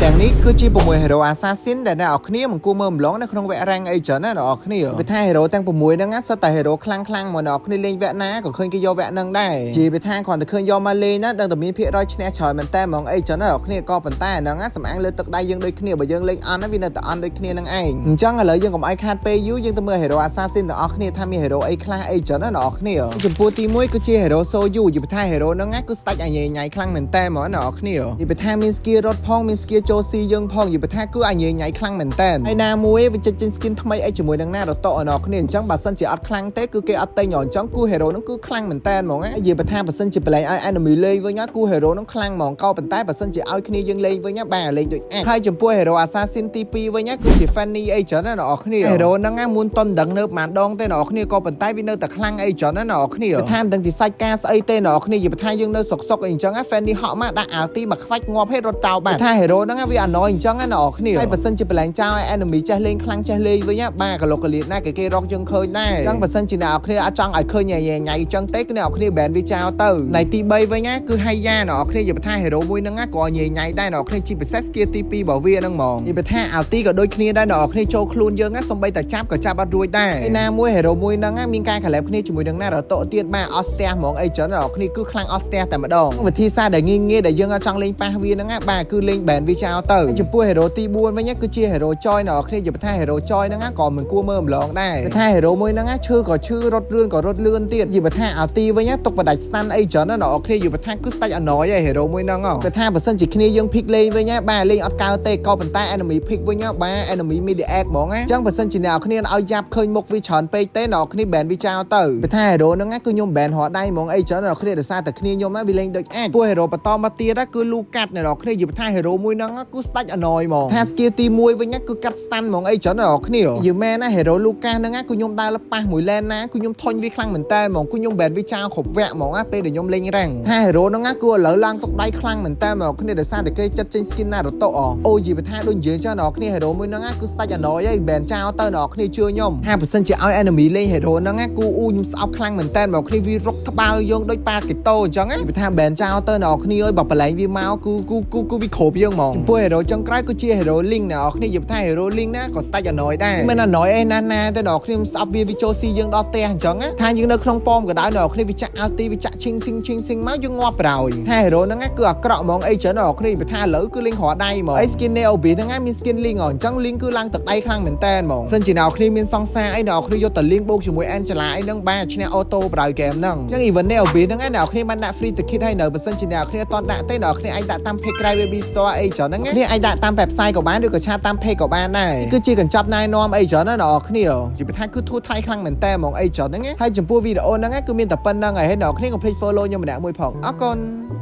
ទាំងនេះគឺជា6 Hero Assassin ដែលអ្នកនរគ្នាមិនគួរមើលម្លងនៅក្នុងវគ្គ rank អីចឹងណាអ្នកនរគ្នាវាថា Hero ទាំង6ហ្នឹងណាសុទ្ធតែ Hero ខ្លាំងខ្លាំងៗមកអ្នកនរគ្នាលេងវគ្គណាក៏ឃើញគេយកវគ្គហ្នឹងដែរជាវាថាគ្រាន់តែឃើញយកមកលេងណាដឹងតែមានភាគរយឈ្នះច្រើនមែនតើហ្មងអីចឹងណាអ្នកនរគ្នាក៏ប៉ុន្តែហ្នឹងណាសំអាងលើទឹកដៃយើងដូចគ្នាបើយើងលេងអន់ណាវានៅតែអន់ដូចគ្នានឹងឯងអញ្ចឹងឥឡូវយើងកុំឲ្យខាតពេលយូរយើងទៅមើល Hero Assassin ទាំងអស់គ្នាថាមាន Hero អីខ្លះអីចឹងណាអ្នកនរគ្នាចំពោះទី1គឺជា Hero Soyu យល់ថា Hero ហ្នឹងណាគឺស្ដាច់អញញ៉ៃខ្លាំងមែនតើហ្មងអ្នកនរគ្នាយល់ថាមាន skill រត់ផងមាន skill ចូលស៊ីយើងផងយល់ថាគឺអញញ៉ៃខ្លាំងមែនតើហើយណាមួយវាចិត្តចេញ skin ថ្មីអីជាមួយនឹង Naruto អ្នកនរគ្នាអញ្ចឹងបើសិនជាអត់ខ្លាំងទេគឺគេអត់ទិញអញ្ចឹងគូ Hero ហ្នឹងគឺខ្លាំងមែនតើហ្មងណាយល់ថាបើសិនជាប្លែងឲ្យ enemy លេងវិញណាគូ Hero ហ្នឹងខ្លាំងហ្មងក៏ប៉ុន្តែបើសិនជាឲ្យគ្នាយើងលេងវិញណាបាទលេងដូចអាចហើយចំពោះ Hero Assassin ទី2វិញណាគឺជា Fanny អីចឹងណាអ្នកនរគ្នា Hero ហ្នឹងណាមុនតុនដឹងនៅប្រហែលដងទេអ្នកនរគ្នាក៏ប៉ុន្តែវានៅតែខ្លាំងអីចឹងណាអ្នកនរគ្នាថាមិនដឹងជាសាច់ការស្អីទេអ្នកនរគ្នាយល់ថាយើងនៅសុកសុកអីចឹងណា Fanny ហក់មកដាក់ ulti មកខ្វាច់ងាប់ឲ្យរត់ចោលបាទថា Hero ហ្នឹងវាអណយអញ្ចឹងណាអ្នកនរគ្នាហើយបើសិនជាប្លែងចោលឲ្យ enemy ចេះលេងខ្លាំងចេះលេងវិញណាបាទកលុកកលៀតណាគេគេរកយើងឃើញដែរអញ្ចឹងបើសិនជាអ្នកនរគ្នាអត់ចង់ឲ្យឃើញញ៉ៃញ៉ៃអញ្ចឹងទេគឺអ្នកនរគ្នា ban វាចោលទៅនៃទី3វិញណាគឺ Haya អ្នកនរគ្នាយល់ថា Hero មួយហ្នឹងណាក៏ញ៉ៃញ៉ៃដែរអ្នកនរគ្នាជាពិសេស skill ទី2របស់វាហ្នឹងហ្មងយល់ថា ulti ក៏ដូចគ្នាដែរអ្នកនរគ្នាចូលខ្លួនយើងណាសំបីតែចាប់ក៏ចាប់អត់រួចដែរហើយណាមួយ Hero មួយហ្នឹងណាមានការ collab គ្នាជាមួយនឹង Naruto ទៀតបាទអស់ស្ទះហ្មងអីចឹងអ្នកនរគ្នាគឺខ្លាំងអស់ស្ទះតែម្ដងវិធីសាស្ត្រដែលងាយងាយដែលយើងអត់ចង់លេងប៉ះវាហ្នឹងណាបាទគឺលេង ban វាចោលទៅចំពោះ Hero ទី4វិញណាគឺជា Hero Joy អ្នកនរគ្នាយល់ថា Hero Joy ហ្នឹងណាក៏មិនគួរមើលម្លងដែរថា Hero មួយហ្នឹងណាឈឺក៏ឈឺរត់លឿនក៏រត់លឿនទៀតយល់ថា ulti វិញណាទុកបដាច់ stun អីចឹងណាអ្នកនរគ្នាយល់ថាគឺស្ដាច់អណយឯ Hero មួយហ្នឹងហ៎ថាបើសិនជាគ្នាយើង pick លេងវិញណាបាទលេងអត់កើតទេក៏ប៉ុន្តែ enemy pick វិញណាបាទ enemy media ហ្មងណាអញ្ចឹងបើសិនជាអ្នកនរគ្នាឲ្យយ៉ាប់ឃើញមុខវាច្រើនពេកទេអ្នកនរគ្នា ban វាចោលទៅបើថា hero ហ្នឹងណាគឺខ្ញុំ ban រាល់ដៃហ្មងអីចឹងអ្នកនរគ្នាដោយសារតែគ្នាខ្ញុំណាវាលេងដូចអាចពួក hero បន្តមកទៀតណាគឺលូកាត់អ្នកនរគ្នាយល់ថា hero មួយហ្នឹងគឺស្ដាច់អណយហ្មងថា skill ទី1វិញណាគឺកាត់ stun ហ្មងអីចឹងអ្នកនរគ្នាយល់មែនណា hero លូកាសហ្នឹងណាគឺខ្ញុំដើរប៉ះមួយ lane ណាគឺខ្ញុំធុញវាខ្លាំងមែនតើហ្មងគឺខ្ញុំ ban វាចោលគ្រប់វគ្គហ្មងណាពេលដែលខ្ញុំលេង rank ថា hero ហ្នឹងណាគឺឥឡូវឡើងទុកដៃខ្លាំងមែនតើហ្មងគ្នាដោយសារតែគេចិត្តចេញ skin Naruto អូយីបើថាដូចយើងចឹងអ្នកនរគ្នា hero មួយហ្នឹងណាគឺស្ដាច់អណយហើយ ban ចោលទៅអ្នកនរគ្នាជឿខ្ញុំថាបើសិនជាឲ្យ enemy លេង hero ហ្នឹងណាគូអ៊ូខ្ញុំស្អប់ខ្លាំងមែនតើមកគ្នាវារុកត្បាល់យើងដូចប៉ាគីតូអញ្ចឹងណាបើថា ban ចោលទៅអ្នកនរគ្នាអើយបើបលែងវាមកគឺគូគូគូវាគ្រប់យើងហ្មងចំពោះ hero ចុងក្រោយគឺជា hero Ling អ្នកនរគ្នាយល់ថា hero Ling ណាក៏ស្ដាច់អណយដែរមិនអណយអីណាណាទៅអ្នកនរគ្នាស្អប់វាវាចូលស៊ីយើងដល់ផ្ទះអញ្ចឹងណាថាយើងនៅក្នុងប៉មក៏ដោយអ្នកនរគ្នាវាចាក់ ulti វាចាក់ឈិងស៊ីងឈិងស៊ីងមកយើងងាប់ប្រោយថា hero ហ្នឹងណាគឺអាក្រក់ហ្មងអីចឹងអ្នកនរគ្នាបើថាឥឡូវគឺលេងរាល់ដៃហ្មងអី skin Neo B ហ្នឹងណាមាន skin Ling អញ្ចឹង Ling គឺឡើងទឹកដៃខ្លាំងមែនតើហ្មងសិនជាអ្នកនរគ្នាមានសង្សារអីអ្នកនរគ្នាយកតែ Ling បូកជាមួយ Angela អីហ្នឹងបាទឈ្នះ auto ប្រោយ game ហ្នឹងអញ្ចឹង event Neo B ហ្នឹងណាអ្នកនរគ្នាបានដាក់ free ticket ហើយនៅបើសិនជាអ្នកនរគ្នាអត់ទាន់ដាក់ទេអ្នកនរគ្នាអាចដាក់តាម page Cry Baby Store អីចឹងហ្នឹងណាគ្នាអាចដាក់តាម website ក៏បានឬក៏chat តាម page ក៏បានដែរគឺជាកញ្ចប់ណែនាំអីចឹងណាអ្នកនរគ្នាជាថាគឺធូរថ្លៃខ្លាំងមែនតើហ្មងអីចឹងហ្នឹងណាហើយចំពោះវីដេអូហ្នឹងគឺមានតែប៉ុណ្្នឹងហើយអ្នកនរគ្នាកុំភ្លេច follow ខ្ញុំម្នាក់មួយផងអរគុណ។